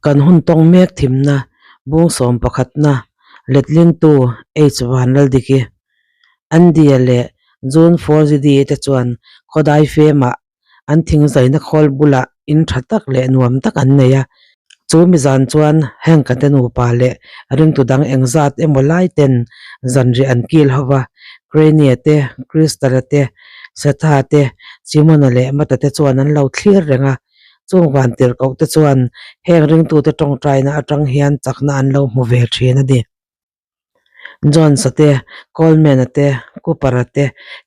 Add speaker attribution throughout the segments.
Speaker 1: Kan hun tawng mek thimna bung sawm pakhatna letlingtu H Vanlaldiki, Andy-a leh June Forzidi te chuan khawdai femah an thingzaina khawl bulah in tha tak leh nuam tak an nei a. Chu mi zan chuan Hank-a te nupa leh ringtu dang engzat emaw lai ten zanriah an kil ho va, Crane-a te, Crystal-a te, Setha te, Chimona leh Mata te chuan an lo thlir reng a. Chung vantirhkoh te chuan heng ringtute tawngtaina atang hian chakna an lo hmu ve thin a ni. Jones-a te, Coleman-a te, Cooper-a te,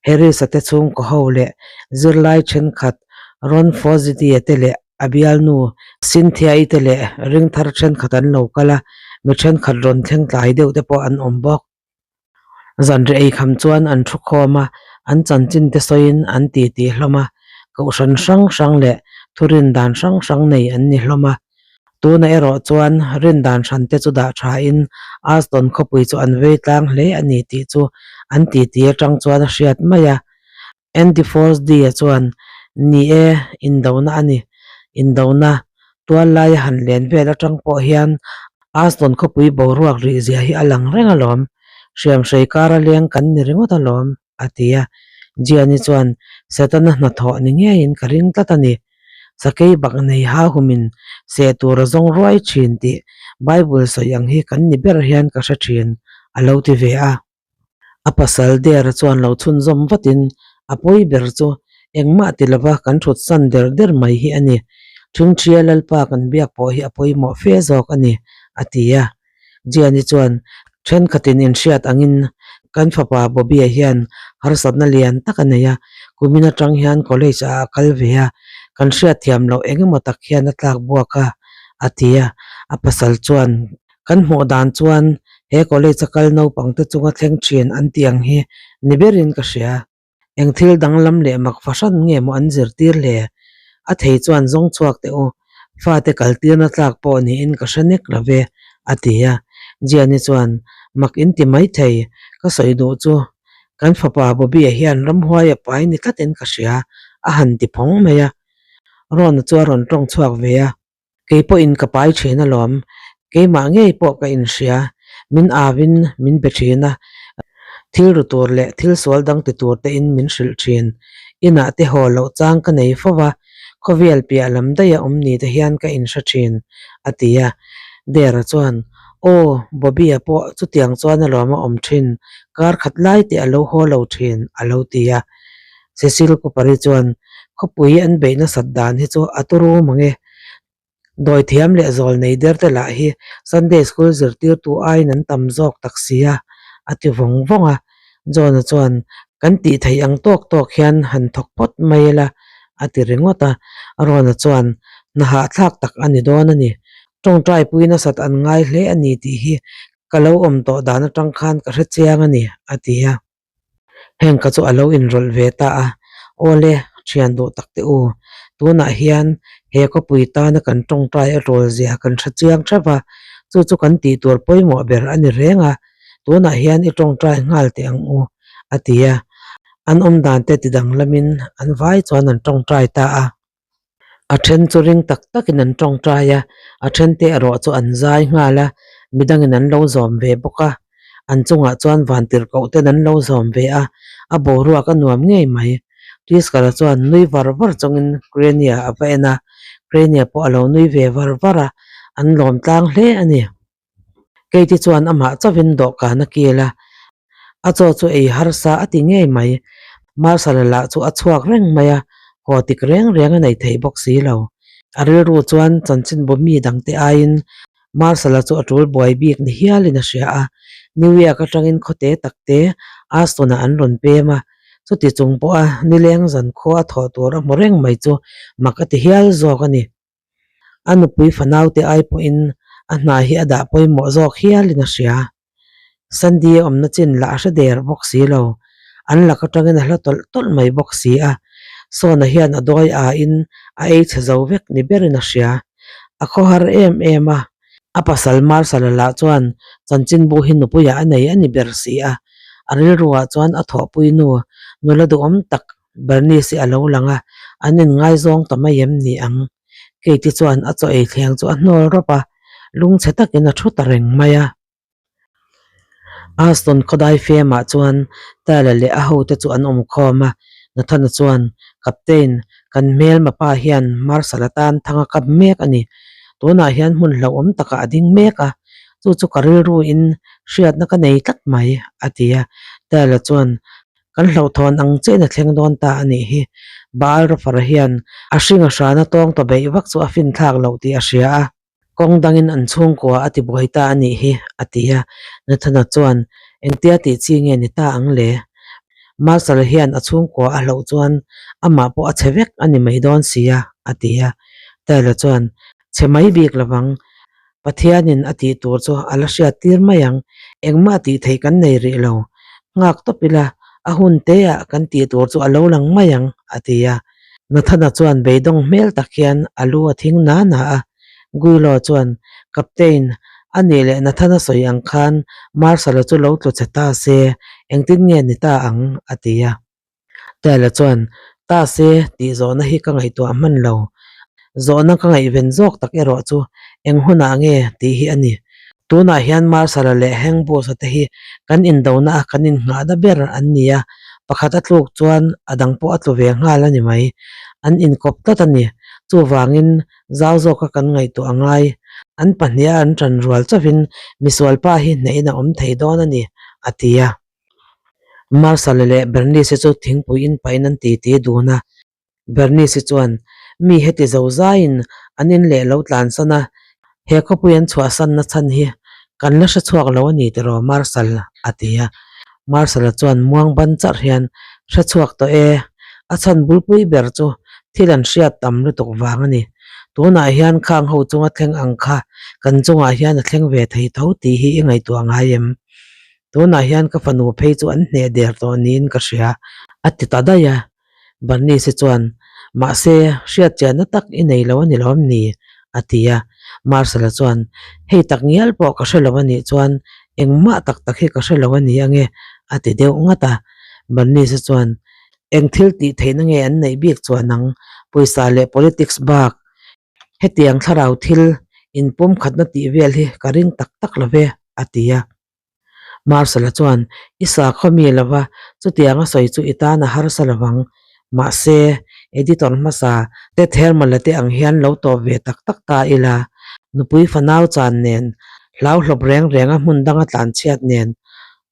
Speaker 1: Harris-a te chhungkaw ho leh zirlai thenkhat Ron Fozzie-a te leh a bialnu Cynthia-i te leh ringthar thenkhat an lo kal a, mi thenkhat rawn thleng tlai deuh te pawh an awm bawk. Zanriah eikham chuan an thu khawm a, an chanchin te sawiin an titi hlawm a, kohhran hrang hrang leh thurin dan hrang hrang nei an ni hlawm a. Tunah erawh chuan rin dan hran te chu dah thain Aston khawpui chu an vei tlang hle a ni tih chu an titi atang chuan a hriat mai a. Andy Forsdy-a chuan, Ni e, indona a ni. Indona tual laia han len vel atang pawh hian Aston khawpui boruak rih zia hi a lang reng alawm. Hriamhrei kara leng kan ni ringawt alawm, a ti a. Gianni chuan, Setana hnathawh ni ngeiin ka ring tlat a ni. Sakei bak nei ha humin seh tur a zawng ruai thin tih Bible sawi ang hi kan ni ber hian ka hre thin, a lo ti ve a. A pasal Dera chuan lo chhunzawm vatin a pawi ber chu engmah ti lova kan thut san der der mai hi a ni. Thingthia Lalpa kan biak pawh hi a pawimawh fe zawk a ni, a ti a. Gianni chuan thenkhatin inhriat angin kan fapa Bobby-a hian harsatna lian tak a nei a, kumin atang hian college ah a kal ve a, kan hriatthiam loh engemaw tak hian a tlak buak a, a ti a. A pasal chuan Kan hmuh dan chuan he college a kal naupang te chunga thleng thin an tih ang hi ni berin ka hria. Eng thil danglam leh mak fahran nge maw an zirtir le? A thei chuan zawng chhuak teh u, fate kaltirna tlak pawh niin ka hre nek lo ve, a ti a. Gianni chuan, Mak in ti mai thei, ka sawi duh chu kan fapa Bobby-a hian ramhuai a pai ni tlatin ka hria, a han ti phawng mai a. Ron-a chu a rawn tawng chhuak ve a. Kei pawhin ka pai thin alawm, keimah ngei pawh ka inhria, min avin min be thin a, thil ru tur leh thil sual dang ti tur tein min hrilh thin. Inah te haw loh chang ka nei fo va, khawvel piah lam daih a awm ni te hian ka inhre thin, a ti a. Dera chuan, Aw, Bobby-a pawh chutiang chuan alawm a awm thin, kar khat lai teh a lo haw lo thin, a lo ti a. Cecil Cooper-i chuan, Khawpui an beih nasat dan hi chu a turu mang e. Dawithiam leh zawl nei der te lah hi Sunday School zirtirtu aiin an tam zawk tak si a, a ti vawng vawng a. John-a chuan, Kan tih theih ang tawk tawk hian han thawk phawt mai ila, a ti ringawt a. Ron-a chuan, Hna hahthlak tak a ni dawn a ni. Tawngtai pui nasat an ngai hle a ni tih hi ka lo awm tawh dan atang khan ka hre chiang a ni, a ti a. Heng ka chu a lo inrawlh ve ta a, Awle, thian duh tak teh u, tunah hian he khawpui tana kan tawngtai a rawl zia kan hre chiang theuh va, chu chu kan tih tur pawimawh ber a ni reng a, tunah hian i tawngtai nghal teh ang u, a ti a. An awm dan te tidanglamin an vai chuan an tawngtai ta a. A then chu ring tak takin an tawngtai a, a then te erawh chu an zai nghal a, midangin an lo zawm ve bawk a, an chungah chuan vantirhkoh ten an lo zawm ve a, a boruak a nuam ngei mai. Tiskara chuan nui var var chungin Crania a va en a, Crania pawh a lo nui ve var var a, an lawm tlang hle a ni. Keite chuan amah chauhin dawhkan a kil a, a chaw chu ei harsa a ti ngei mai. Marshal-a lah chu a chhuak reng mai a, haw tik reng reng a nei thei bawk si lo. A rilru chuan chanchinbu mi dangte aiin Marshal-a chu a tul buai bik ni hialin a hria a, New York atangin khawte takte Aston-ah an rawn pem a, chuti chung pawha nileng zankhua a thawh tur a hmu reng mai chu mak a ti hial zawk a ni. A nupui fanaute ai pawhin a hna hi a dah pawimawh zawk hialin a hria. Sandy a awmna chin lah a hre der bawk si lo. An lak atangin a hla tawlh tawlh mai bawk si a. Sawna hian a dawi aiin a ei chhe zo vek ni berin a hria. A khawhar em em a. A pasal Marshal-a lah chuan chanchinbu hi nupuiah a nei a ni ber si a. A rilruah chuan a thawhpui nu nula duhawm tak Bernice hi a lo lang a, an inngaizawng ta mai em ni ang? Kate-i chuan a chaw ei thleng chu a hnawl rawp a. lungchhe takin a thu ta reng mai a. Aston khawdai femah chuan Tyler leh a hote chu an awm khawm a, Nathana chuan, Captain, kan hmelma pa hian Marshal atan thang a kap mek a ni. Tunah hian hmun hlauhawm takah a ding mek a, chu chu ka rilruin hriatna ka nei tlat mai, a ti a. Tyler chuan, Kan hlauhthawn ang chiahin a thleng dawn ta a nih hi. Baal Rafara hian a hringa hrana tawng ta beih vak chu a finthlak loh tih a hria a. Kawng dangin an chhungkua a ti buai ta a nih hi, a ti a. Nathana chuan, Engtia tih chi nge ni ta ang le? Marshal hian a chhungkua a hlauh chuan amah pawh a chhe vek a ni mai dawn si a, a ti a. Tyler chuan, Chhe mai bik lovang. Pathianin a tih tur chu a la hriat tir mai ang. Engmah tih theih kan nei rih lo. Nghak tawp ila, a hun teah kan tih tur chu a lo lang mai ang, a ti a. Nathana chuan beidawng hmel tak hian a lu a thing na na a. Guilo chuan, Captain, a nih leh Nathana sawi ang khan Marshal-a chu lo tlu che ta se, engtin nge ni ta ang? a ti a. Tyler chuan, Ta se, tih zawhna hi ka ngaihtuah hman lo. Zawhna ka ngaihven zawk tak erawh chu eng hunah nge tih hi a ni. Tunah hian Marshal-a leh Hank Boss-a te hi kan indona a kan innghahna ber an ni a, pakhat a tluk chuan a dang pawh a tlu ve nghal a ni mai. An inkawp tlat a ni. Chuvangin zau zawka kan ngaihtuah a ngai. An pahniha an ṭan rual chauhin misualpa hi hnehin a awm thei dawn a ni, a ti a. Marshal-a leh Bernice chu thingpui in pahin an titi dun a. Bernice chuan, Mi heti zo zaiin an in leh lo tlansan a, he khawpui an chhuahsanna chhan hi kan la hre chhuak lo a ni tiraw Marshal? a ti a. Marshal-a chuan muang ban charh hian, Hre chhuak tawh e, a chhan bulpui ber chu thil an hriat tam lutuk vang a ni. Tunah hian khang ho chunga thleng ang kha kan chungah hian a thleng ve thei tho tih hi i ngaihtuah ngai em? Tunah hian ka fanu phei chu an hneh der tawh niin ka hria, a ti ta daih a. Bernice chuan, Mahse, hriatchianna tak i nei lo a ni lawm ni? a ti a. Marcel-a chuan, Hei tak ngial pawh ka hre lo a nih chuan engmah tak tak hi ka hre lo a ni ange, a ti deuh ngat a. Bernice chuan, Eng thil tih theihna nge an neih bik chuan ang, pawisa leh politics bak hetiang thlarau thil inpumkhatna tih vel hi ka ring tak tak lo ve, a ti a. Marshal-a chuan, I sakhaw mi lova, chutianga sawi chu i tan a harsa lovang. Mahse, editor hmasa Ted Herman-a te ang hian lo tawp ve tak tak ta ila, nupui fanau chan nen, hlauhlawp reng renga hmun danga tlanchhiat nen,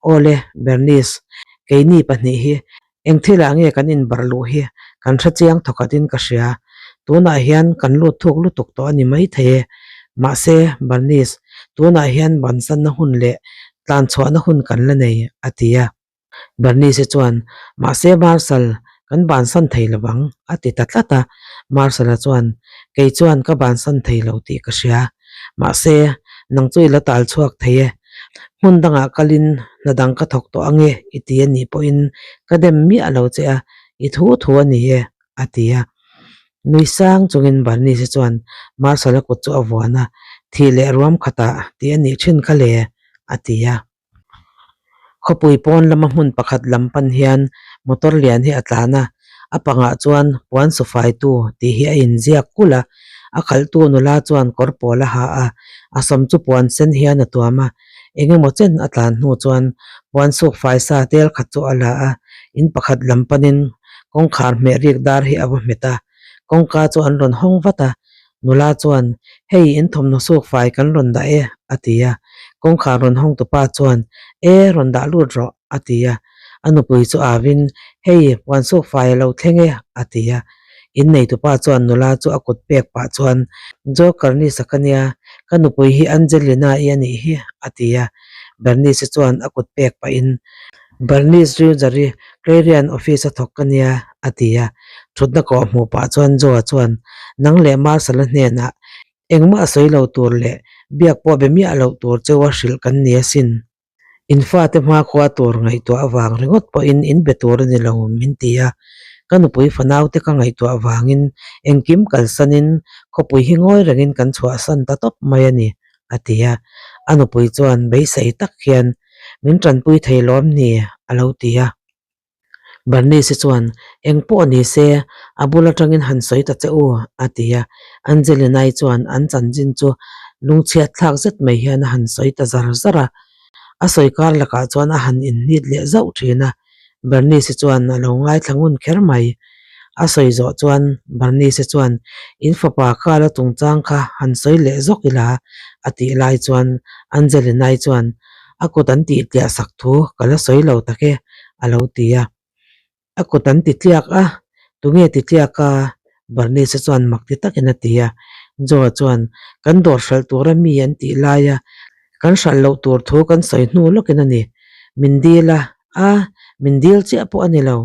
Speaker 1: Awle, Bernice, keini pahnih hi Eng thilah nge kan inbarh luh hi kan hre chiang thawkhatin ka hria. Tunah hian kan lut thuk lutuk tawh a ni maithei e. Mahse, Bernice, tunah hian bansanna hun leh tlanchhuahna hun kan la nei, a ti a. Bernice chuan, Mahse, Marshal, kan bansan thei lo vang, a ti ta tlat a. Marshal-a chuan, Kei chuan ka bansan thei lo tih ka hria. Mahse, nang chu i la tal chhuak thei e. Hmun dangah kalin hna dang ka thawk tawh ange i ti a nih pawhin ka dem miah lo che a, i thu thu a ni e, a ti a. Nui sang chungin Bernice chuan Marshal-a kut chu a vuan a, Thih leh ruam khatah tih a nih thin kha le, a ti a. Khawpui pawn lama hmun pakhat lam pan hian motor lian hi a tlan a, a pangah chuan puan su faitu tih hi a inziak kulh a, a khalhtu nula chuan kawr pawl a ha a, a sawm chu puan sen hian a tuam a, eng emaw chen a tlan hnu chuan puan suk fai sa tel khat chu a la a, in pakhat lam panin kawngkhar hmeh rik dar hi a va hmet a, kawngka chu an rawn hawng vat a, Nula chuan, Hei, in thawmhnaw suk fai kan rawn dah e, a ti a. Kawngkhar rawn hawng tupa chuan, E, rawn dah lut rawh, a ti a. A nupui chu avin, Hei, puan suk fai a lo thleng e, a ti a. In neitupa chuan nula chu a kut pek pah chuan, Joker ni sak a nia, ka nupui hi Angelina-i a nih hi, a ti a. Bernice chuan a kut pek pahin, Bernice Reuger-i Clarion office a thawk ka nia, a ti a. Thutna kawh hmuh pah chuan Joe-a chuan, Nang leh Marshall-a hnenah engmah a sawi lo tur leh biak pawh be miah loh tur cheu a hrilh kan ni asin. In fate hmakhua tur ngaihtuah avang ringawt pawhin in be tur a ni lo, min ti a. Ka nupui fanaute ka ngaihtuah avangin engkim kalsanin khawpui hi ngawi rengin kan chhuahsan ta tawp mai a ni, a ti a. A nupui chuan beisei tak hian, Min tanpui thei lawm ni? a lo ti a. Bernice chuan, Eng pawh ni se, a bul atangin han sawi ta che u, a ti a. Angelina-i chuan an chanchin chu. Lungchhiat thlak zet mai hian a han sawi ta zar zar a. A sawi kar lakah chuan a han inhnit leh zauh thin a. Bernice chuan a lo ngaithla ngun kher mai. A sawi zawh chuan Bernice chuan, In fapa Carl-a chungchang kha han sawi leh zawk ila a tih lai chuan Angelina-i chuan, A kut an tih tliah sak thu ka la sawi lo tak e a lo ti a. A kut an ti tliak a, tunge ti tliak a? Bernice chuan mak ti takin a ti a. Joe chuan, Kan dawr hralh tura mi an tih laia kan hralh loh tur thu kan sawi hnu lawkin a ni. Min dil a, a, min dil chiah pawh a ni lo.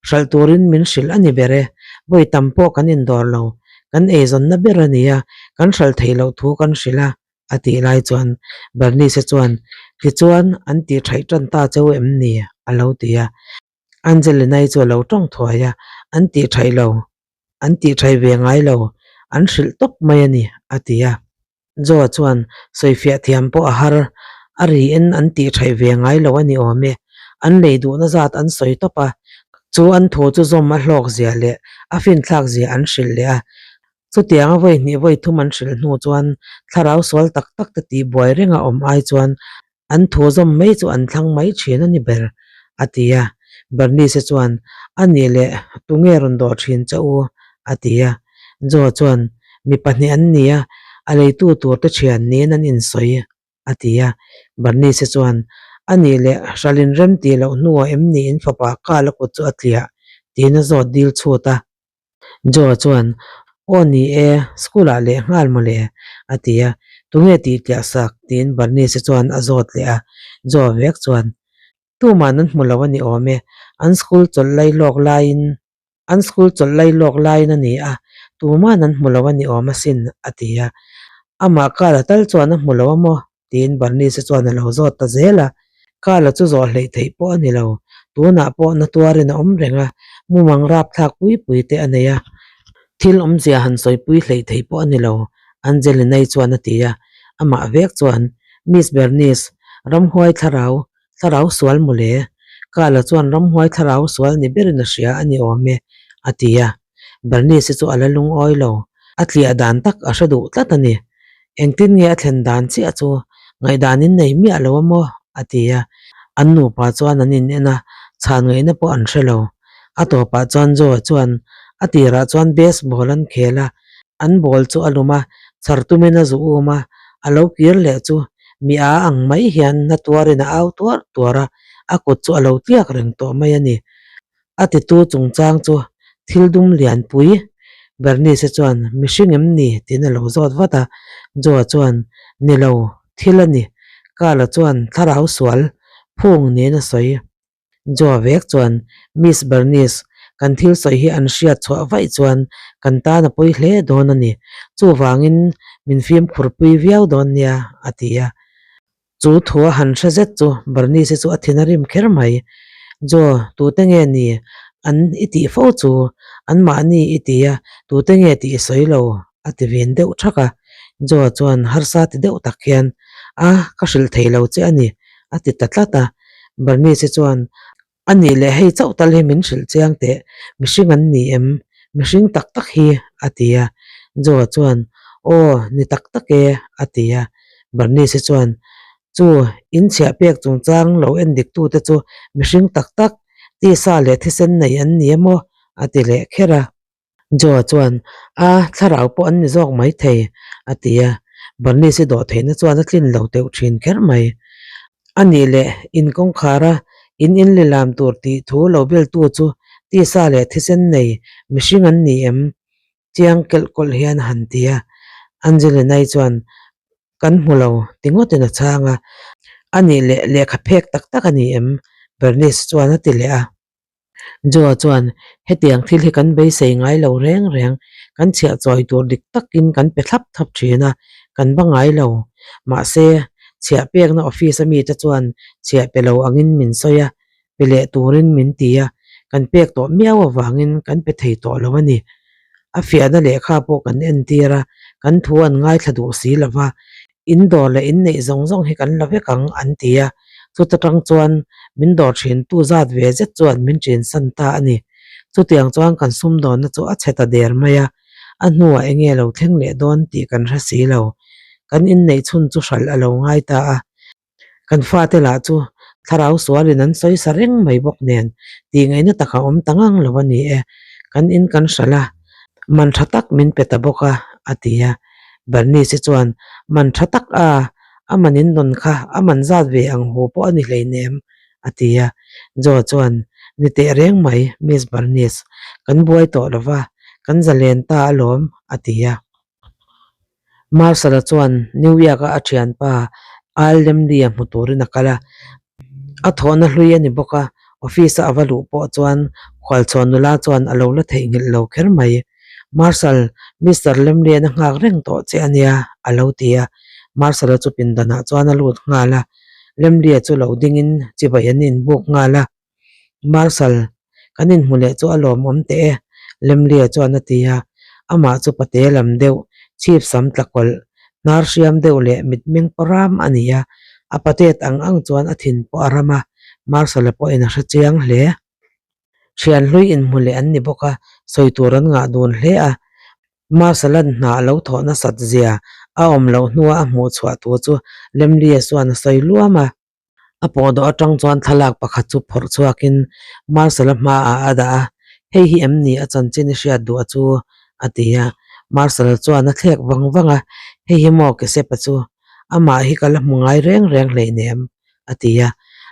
Speaker 1: Hralh turin min hrilh a ni ber e. Vawi tam pawh kan indawr lo. Kan eizawnna ber a ni a, kan hralh theih loh thu kan hrilh a. A tih lai chuan Bernice chuan, Tichuan, an tih thaih tan ta cheu em ni? a lo ti a. Angelina-i chu a lo tawng thuai a, An tih thaih lo, an tih thaih ve ngai lo, an hrilh tawp mai a ni, a ti a. Joe chuan, Sawifiah thiam pawh a har, a ri en an tih thaih ve ngai lo a ni awm e. An lei duhna zat an sawi tawp a, chu an thu chu zawm a hlawk zia leh a finthlak zia an hrilh leh a. Chutianga vawi hnih vawi thum an hrilh hnu chuan thlarau sual tak tak te tih buai renga awm ai chuan an thu zawm mai chu an thlang mai thin a ni ber, a ti a. Bernice chuan, A nih leh, tunge rawn dawh thin che u? a ti a. Joe chuan, Mi pahnih an ni a, a leitu tur te thian niin an insawi, a ti a. Bernice chuan, A nih leh, hralin rem tih loh hnuah em ni in fapa Carl-a kut chu a tliah? tiin a zawt dil chhut a. Joe chuan, Aw ni e, school ah leh nghal mawle, a ti a. Tunge tih tliah sak? tiin Bernice chuan a zawt leh a. Joe vek chuan, Tuman an hmu lo a ni awm e, an school chawlh lai lawk laiin, an school chawlh lai lawk laiin a ni a, tuman an hmu lo a ni awm asin, a ti a. Amah Carl-a tal chuan a hmu lo a maw? tiin Bernice chuan a lo zawt ta zel a. Carl-a chu zawh hleih theih pawh a ni lo. Tunah pawh na tuarin a awm reng a, mumang rapthlak pui pui te a nei a. Thil awmzia han sawipui hleih theih pawh a ni lo, Angelina-i chuan a ti a. Amah vek chuan, Miss Bernice, ramhuai thlarau, thlarau sual mawle. Carl-a chuan ramhuai thlarau sual ni berin a hria a ni awm e, a ti a. Bernice-i chu a la lungawi lo. A tliah dan tak a hre duh tlat a ni. Engtin nge a thlen dan chiah chu ngaihdan in nei miah lo a maw? a ti a. An nupa chuan an in en a, chhan ngaihna pawh an hre lo. A tawpah chuan Joe chuan a tirah chuan baseball an khel a, an ball chu a lum a, chhar tumin a zu um a, a lo kir leh chu mi a ang mai hian na tuarin a au tuar tuar a, a kut chu a lo tliak reng tawh mai a ni. A titu chungchang chu thil dum lianpui Bernice chuan mihring em ni tiin a lo zawt vat a, Joe chuan ni lo, thil a ni, Carl-a chuan thlarau sual phung niin a sawi. Joe vek chuan Miss Bernice, kan thil sawi hi an hriat chhuah vaih chuan kan tan a pawi hle dawn a ni, chuvangin min fimkhurpui viau dawn nia, a ti a. Chu thu a han hre zet chu Bernice chu a thin a rim kher mai. Joe, tute nge ni an i tih fo chu? Anmahni i ti a, tute nge tih i sawi lo? a ti vin deuh thak a. Joe chuan harsa ti deuh tak hian, A, ka hrilh thei lo che a ni, a ti ta tlat a. Bernice chuan, A nih leh hei chauh tal hi min hrilh chiang teh, mihring an ni em? Mihring tak tak hi, a ti a. Joe chuan, Aw, ni tak tak e, a ti a. Bernice chuan, Chu, in chhiah pek chungchang lo en dik tute chu mihring tak tak, tisa leh thisen nei an ni emaw? a ti leh kher a. Joe chuan, A, thlarau pawh an ni zawk mai thei, a ti a. Bernice-i dawh theihna chuan a tlin lo teuh thin kher mai. A nih leh, in kawngkhara in inlilam tur tih thu lo beltu chu tisa leh thisen nei mihring an ni em? Chiang kelh kawlh hian a han ti a. Angelina-i chuan, Kan hmu lo, ti ngawtin a chhang a. A nih leh, lehkha phek tak tak a ni em? Bernice chuan a ti leh a. Joe chuan, Hetiang thil hi kan beisei ngai lo reng reng, kan chhiah chawi tur dik takin kan pe thlap thlap thin a, kan ba ngai lo. Mahse, chhiah pekna office a mite chuan chhiah pe lo angin min sawi a, pe leh turin min ti a, kan pek tawh miau avangin kan pe thei tawh lo a ni. A fiahna lehkha pawh kan entir a, kan thu an ngaithla duh si lo va, In dawr leh in neih zawng zawng hi kan la vek ang, an ti a. Chuta tang chuan min dawr thintu zat ve zet chuan min ṭinsan ta a ni. Chutiang chuan kan sumdawnna chu a chhe ta der mai a, a hnuah enge lo thleng leh dawn tih kan hre si lo. Kan inneih chhun chu hralh a lo ngai ta a. Kan fate lah chu thlarau sualin an sawi sa reng mai bawk nen tih ngaihna tak a awm ta ngang lo a ni e. Kan in kan hralh a, man tha tak min pe ta bawk a, a ti a. Bernice chuan, Man tha tak a, a man in dawn kha a man zat ve ang hu pawh a ni hleinem, a ti a. Joe chuan, Ni teh reng mai, Miss Bernice, kan buai tawh lo va, kan zalen ta alawm, a ti a. Marshall-a chuan New York-a a thianpa Al Lemley-a hmu turin a kal a. A thawhna hlui a ni bawk a, office-a a va luh pawh chuan khualchhawn nula chuan a lo la theihnghilh lo kher mai. Marshall, Mister Lemley-a'n a nghak reng tawh che a nia, a lo ti a. Marshall-a chu pindanah chuan a lut nghal a. Lemley-a chu lo dingin chibai an inbuk nghal a. Marshal, kan inhmu leh chu a lawmawm teh e, Lemlia chuan a ti a. Amah chu pate lam deuh, chhip sam tla kawlh, hnar hriam deuh leh mitmeng pawh ram a ni a. A patet ang ang chuan a thin pawh a ram a, Marshal-a pawhin a hre chiang hle. Thian hlui inhmu leh an ni bawk a, sawi tur an ngah dun hle a. Marshal-a'n hna a lo thawh nasat zia a awm loh hnua a hmuh chhuah tur chu Lemlia chuan a sawi luam a. A pawhdawh atang chuan thlalak pakhat chu phawrh chhuakin Marshal-a hmaah a dah a, Hei hi em ni a chanchin i hriat duh a chu? a ti a. Marshal-a chuan a thlek vang vang a, Hei hi maw Kesepa chu? Amah hi ka la hmu ngai reng reng hleinem, a ti a.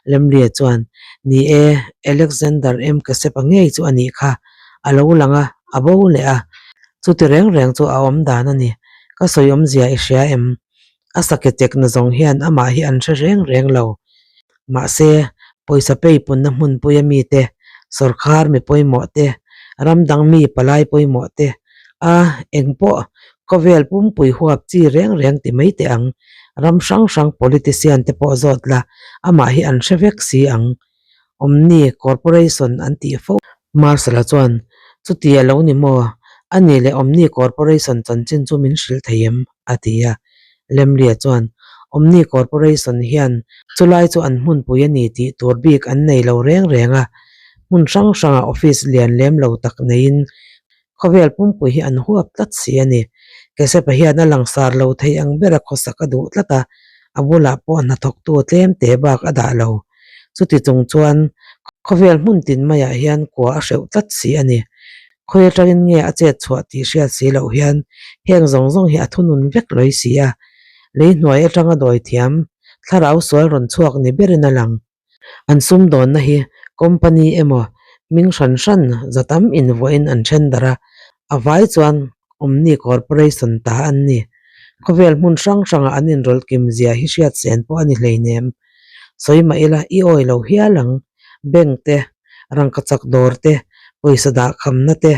Speaker 1: Lemlia chuan, Ni e, Alexander M. Kesepa ngei chu a nih kha. A lo lang a, a bo leh a. Chuti reng reng chu a awm dan a ni. Ka sawi awmzia i hria em? A sake chekna zawng hian amah hi an hre reng reng lo. Mahse, pawisa peipunna hmunpuia mite, sawrkhar mi pawimawh te, ram dang mi palai pawimawh te, a engpawh khawvel pumpui huap chi reng reng ti mai teh ang. Ram hrang hrang politician te pawh zawt la, amah hi an hre vek si ang. Omni Corporation an tih fo. Marshall-a chuan, Chuti a lo ni maw? A nih leh Omni Corporation chanchin chu min hrilh thei em? a ti a. Lemlia chuan, Omni Corporation hian chulai chu an hmunpui a ni tih tur bik an nei lo reng reng a, hmun hrang hrangah office lian lem lo tak neiin Khawvel pumpui hi an huap tlat si a ni. Kesepa hian a langsar lo thei ang bera khawsak a duh tlat a, a bulah pawh hnathawktu tlem te bak a dah lo. Chuti chung chuan khawvel hmun tin maiah hian kua a hreuh tlat si a ni. Khawi atangin nge a chet chhuah tih hriat si loh hian heng zawng zawng hi a thunun vek lawih si a. Lei hnuai atanga dawithiam thlarau sual rawn chhuak ni berin a lang. An sumdawnna hi company emaw hming hran hran za tam invuahin an then darh a, a vai chuan Omni Corporation ta an ni. Khawvel hmun hrang hrangah an inrawlh kim zia hi hriat sen pawh a ni hleinem. Sawi mah ila i awi lo hial ang. Bank te, rangkachak dawr te, pawisa dahkhamna te,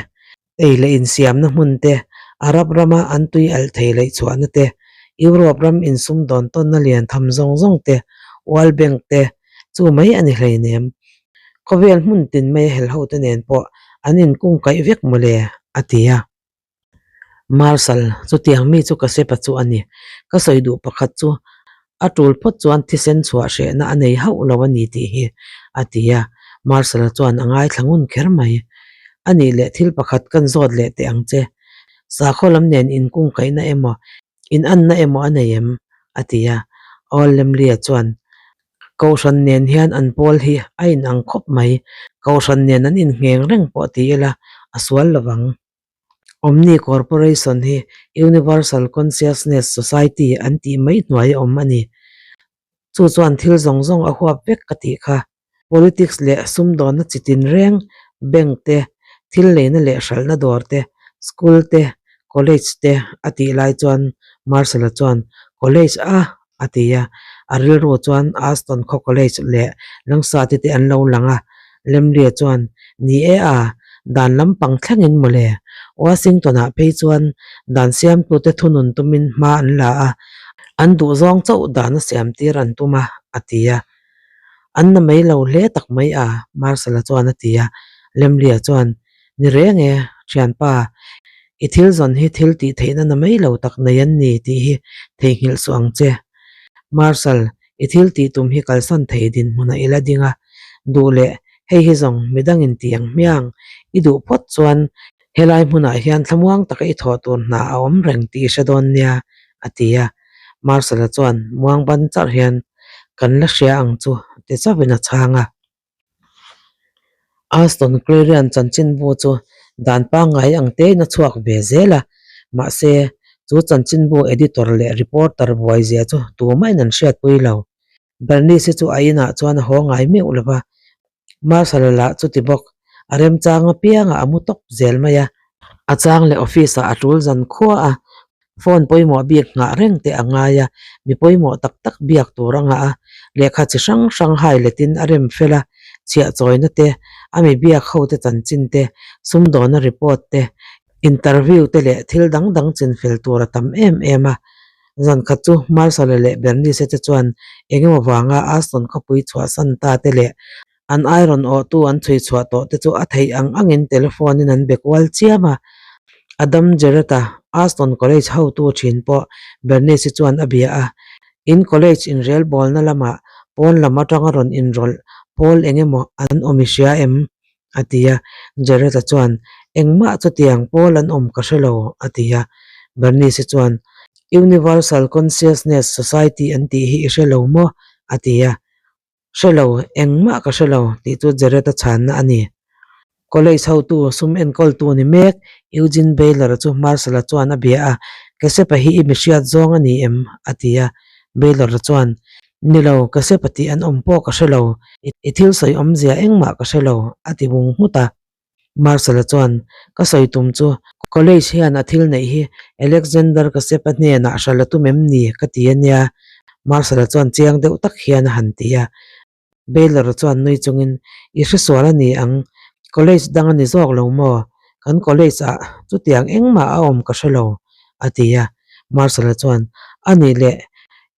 Speaker 1: Ei leh insiamna hmun te, Arab rama an tui alh thei laih chhuahna te, Europe ram insumdawn tawnna lian tham zawng zawng te, World Bank te chu mai a ni hleinem. Khawvel hmun tin mai a helho te nen pawh an inkungkaih vek mawle, a ti a. Marshal, chutiang mi chu ka sepa chu a ni. Ka sawi duh pakhat chu A tul phawt chuan thisen chhuah hrehna a nei hauh lo a ni tih hi, a ti a. Marshal-a chuan a ngaithla ngun kher mai. A nih leh thil pakhat kan zawt leh teh ang che. Sakhaw lam nen inkungkaihna emaw, inanna emaw a nei em? a ti a. Old Lemley-a chuan, Kohhran nen hian an pawl hi a inang khawp mai. Kohhran nen an inngheng reng pawh ti ila, a sual lovang. Omni Corporation hi Universal Consciousness Society an tih mai hnuai a awm a ni. Chu chuan thil zawng zawng a huap vek ka tih kha. Politics leh sumdawnna chi tin reng, bank te, thil leina leh hralhna dawr te, school te, college te a tih lai chuan Marshall-a chuan College a a ti a. A rilru chuan Aston khaw college leh Langsati te an lo lang a. Lemlia chuan, Ni e a, dan lampang thlengin mawle. Washington-ah phei chuan dan siamtute thunun tumin hma an la a, an duhzawng chauh dan a siamtir an tum a, a ti a. An na mai lo hle tak mai a, Marshall-a chuan a ti a. Lemlia chuan, Ni reng e, thianpa, i thil zawn hi thil tih theihna na mai lo tak nei an ni tih hi theihnghilh suh ang che. Marshal, i thil tih tum hi kalsan thei dinhmunah i la ding a, duh leh hei hi zawng midangin ti ang hmiang, i duh phawt chuan helai hmunah hian thlamuang taka i thawh tur hna a awm reng tih i hre dawn nia, a ti a. Marshal-a chuan muang ban charh hian, Kan la hria ang chu, ti chauhin a chhang a. Alston Clarion chanchinbu chu dan pangngai ang tein a chhuak ve zel a, mahse, chu chanchinbu editor leh reporter buai zia chu tumahin an hriatpui lo. Bernice chu a inah chuan a haw ngai meuh lo va, Marshal-a lah chuti bawk, a remchang apiangah a mu tawp zel mai a. A chang leh office-ah a tul zan khua a, phone pawimawh bik nghah reng te a ngai a, mi pawimawh tak tak biak tur a ngah a, lehkha chi hrang hrang hai letin a rem fel a, chhiah chawina te, a mi biak ho te chanchin te, sumdawna report te, interview te leh thil dang dang chinfel tur a tam em em a. Zan khat chu Marshall-a leh Bernice te chuan engemaw vanga Aston khawpui chhuahsan ta te leh an iron awhtu an chhui chhuah tawh te chu a theih ang angin telephone in an be kual chiam a. Adam Jarrett-a Aston College hotu thin pawh Bernice chuan a bia a, In college inrelbawlna lamah pawn lam atanga rawn inrawlh pawl engemaw an awm i hria em? a ti a. Jarrett-a chuan, Engmah chutiang pawl an awm ka hre lo, a ti a. Bernice chuan, Universal Consciousness Society an tih hi i hre lo maw? a ti a. Hre lo, engmah ka hre lo, tih chu Jarrett-a chhanna a ni. College hotu sum enkawltu ni mek Eugene Baylor-a chu Marshall-a chuan a bia a, Kesepa hi i mi hriat zawng a ni em? a ti a. Baylor-a chuan, Ni lo, Kesepa tih an awm pawh ka hre lo, i thil sawi awmzia engmah ka hre lo, a ti vung nghut a. Marshall-a chuan, Ka sawi tum chu, college hian a thil neih hi Alexander Kasepa hnenah hral a tum em ni? ka ti a nia, Marshall-a chuan chiang deuh tak hian a han ti a. Baylor-a chuan nui chungin, I hresual a ni ang, college dang a ni zawk lo maw? Kan college-ah chutiang engmah a awm ka hre lo, a ti a. Marshall-a chuan, A nih leh,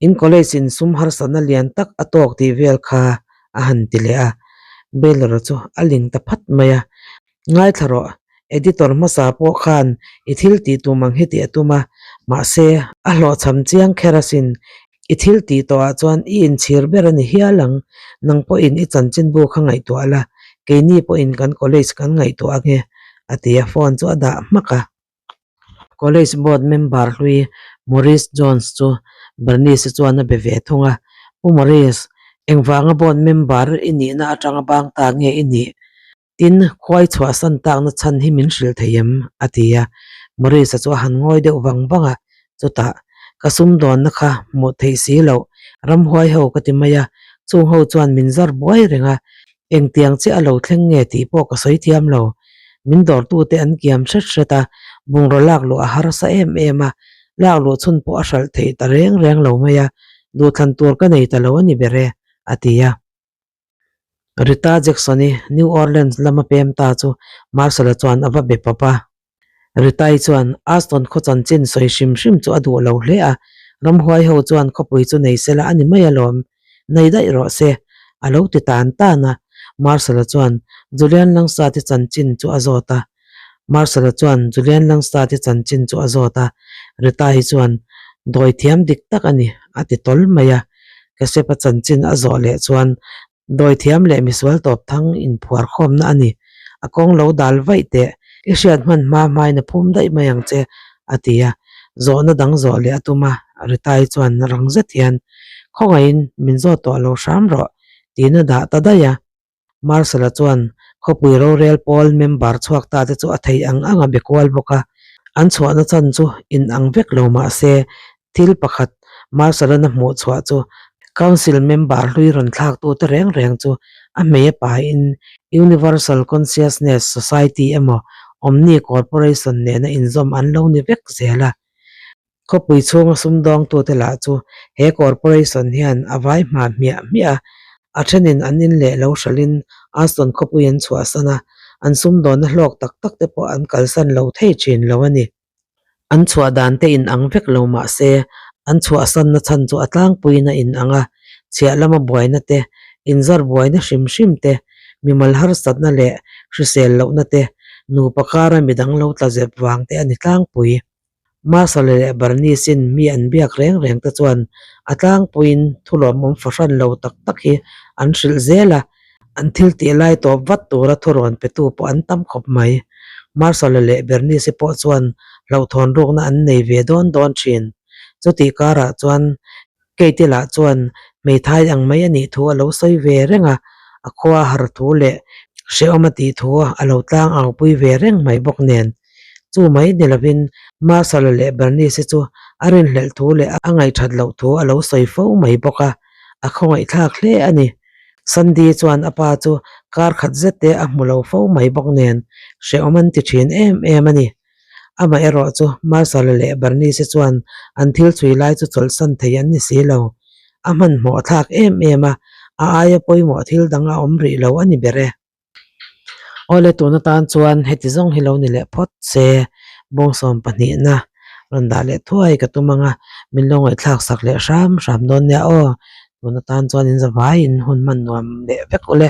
Speaker 1: in college-in sum harsatna lian tak a tawk tih vel kha a han ti leh a. Baylor-a chu a ling ta phat mai a, Ngaithla rawh, editor hmasa pawh khan i thil tih tum ang hi tih a tum a, mahse, a hlawhchham chiang kher asin. I thil tih tawhah chuan i inchhir ber a ni hial ang. Nang pawhin i chanchinbu kha ngaihtuah la, keini pawhin kan college kan ngaihtuah ange, a ti a, phone chu a dah hmak a. College board member hlui Maurice Jones chu Bernice chuan a be ve thung a, Pu Maurice, engvanga board member i nihna atanga bang ta nge i nih? Tin, khuai chhuahsan takna chhan hi min hrilh thei em? a ti a. Maurice-a chu a han ngawi deuh vang vang a, chutah, Ka sumdawnna kha hmuh theih si loh, ramhuai ho ka ti mai a, chung ho chuan min zar buai reng a, engtiang chiah a lo thleng nge tih pawh ka sawi thiam lo. Min dawrtute an kiam hret hret a, bungraw lak luh a harsa em em a, lak luh chhun pawh a hralh theih ta reng reng lo mai a, duhthlan tur ka nei ta lo a ni ber e, a ti a. Rita Jackson-i New Orleans lama pem ta chu Marshall-a chuan a va be pawp a. Rita-i chuan Aston khaw chanchin sawi hrim hrim chu a duh lo hle a, ramhuai ho chuan khawpui chu nei sela a ni mai alawm, nei daih rawh se, a lo ti tan tan a. Marshall-a chuan Julian Langstadt-i chanchin chu a zawt a. Marshall-a chuan Julian Langstadt-i chanchin chu a zawt a, Rita-i chuan, Dawi thiam dik tak a ni, a ti tawl mai a. Kasepa chanchin a zawh leh chuan dawi thiam leh misual tawp thang inphuar khawmna a ni. A kawng lo dal vaih teh, i hriat hman hma hmain a phum daih mai ang che, a ti a. Zawhna dang zawh leh a tum a, Ritai chuan rang zet hian, Khawngaihin min zawt tawh lo hram rawh, tiin a dah ta daih a. Marshall-a chuan khawpui rorel pawl member chhuak ta te chu a thei ang ang a be kual bawk a, an chhuahna chan chu in ang vek lo mah se thil pakhat Marshall-an a hmuh chhuah chu Council member hlui rawn thlaktu te reng reng chu a hmei a pahin Universal Consciousness Society emaw Omni Corporation nena inzawm an lo ni vek zel a. Khawpui chhunga sumdawngtute lah chu he corporation hian a vai hma hmiah hmiah a, a thenin an in leh lo hralhin Aston khawpui an chhuahsan a, an sumdawnna hlawk tak tak te pawh an kalsan lo thei thin lo a ni. An chhuah dan te in ang vek lo mah se, an chhuahsanna chhan chu a tlangpuiin a in ang a, chhiah lama buaina te, inzar buaina hrim hrim te, mimal harsatna leh hrisel lohna te, nupa kara midang lo tla zep vang te a ni tlangpui. Marshall leh Bernice-in mi an biak reng reng te chuan a tlangpuiin thulawmawm fahran lo tak tak hi an hrilh zel a, an thil tih lai tawp vat tura thurawn petu pawh an tam khawp mai. Marshall leh Bernice-i pawh chuan hlauhthawn rukna an nei ve dawn dawn thin. Chutih karah chuan Kate lah chuan hmeithai ang mai a nih thu a lo sawi ve reng a, a khua a har thu leh hrehawm a tih thu a lo tlang au pui ve reng mai bawk nen. Chu mai ni lovin Marshall-a leh Bernice-i chu a rinhlelh thu leh a ngaihthat loh thu a lo sawi fo mai bawk a, a khawngaihthlak hle a ni. Sandy chuan a pa chu kar khat zet te a hmu lo fo mai bawk nen hrehawm an ti thin em em a ni. Amaherawh chu Marshall-a leh Bernice-i chuan an thil chhui lai chu chawlhsan thei an ni si lo. A hmanhmawh a thlak em em a, a aia pawimawh thil dang a awm rih lo a ni ber e. Awle tun atan chuan heti zawng hi lo ni leh phawt se, bawngsawm pahnihna rawn dah leh thuai ka tum ang a, min lo ngaihthlak sak leh hram hram dawn nia aw. Tun atan chuan in zavaiin hun hman nuam leh vek ule.